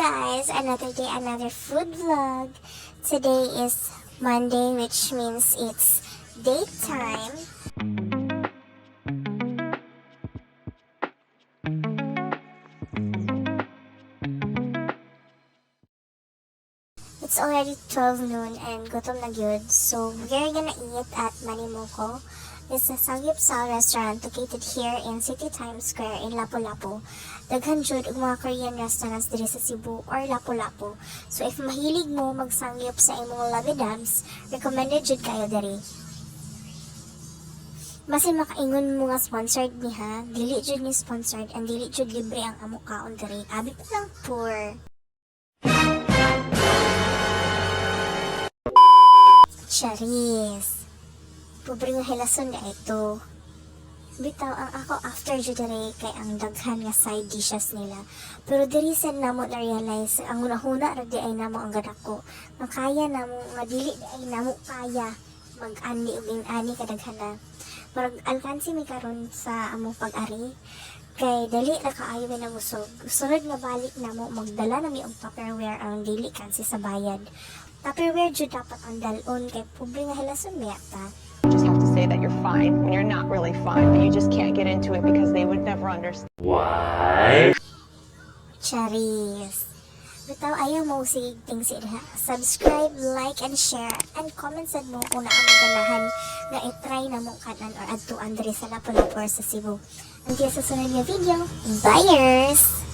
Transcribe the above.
Guys! Another day, another food vlog. Today is Monday, which means it's date time. It's already 12 noon and gutom na gyud. So we're gonna eat at Manimoko. It's a samgyeopsal restaurant located here in City Times Square in Lapu-Lapu. Daghan jud og mga Korean restaurants diri sa Cebu or Lapu-Lapu. So if mahilig mo magsamgyup sa imong lovey-dubs, recommended jud kayo diri. Basin makaingon mo nga sponsored ni ha, dili jud ni sponsored and dili jud libre ang among kaon diri. Abi pa lang poor. Charis. Pobre nga hilason na ito. Bitaw ang ako after jud diri kay ang daghan nga side dishes nila. Pero diri sad namo na realize ang hunahuna ra di ay namo ang gadako. Nga kaya namo nga dili di ay namo kaya mag-ani og in-ani kadaghan na. Murag alkansi mi karon sa among pag-ari kay dali ra kaayo mi nabusog. Sunod nga balik namo, magdala na mi og Tupperware ang dili kansi sa bayad. Tupperware jud dapat ang dalon kay pobre nga hilason biya ta. Just have to say that you're fine when you're not really fine, but you just can't get into it because they would never understand. Why? Charis. Bitaw ayaw mo sige tingsi diha. Subscribe, like, and share, and comment sad mo kung naa mo ganahan nga i-try na mo kanan or adtuan diri sa Lapu-Lapu or sa Cebu. Until sa sunod nga video, buyers!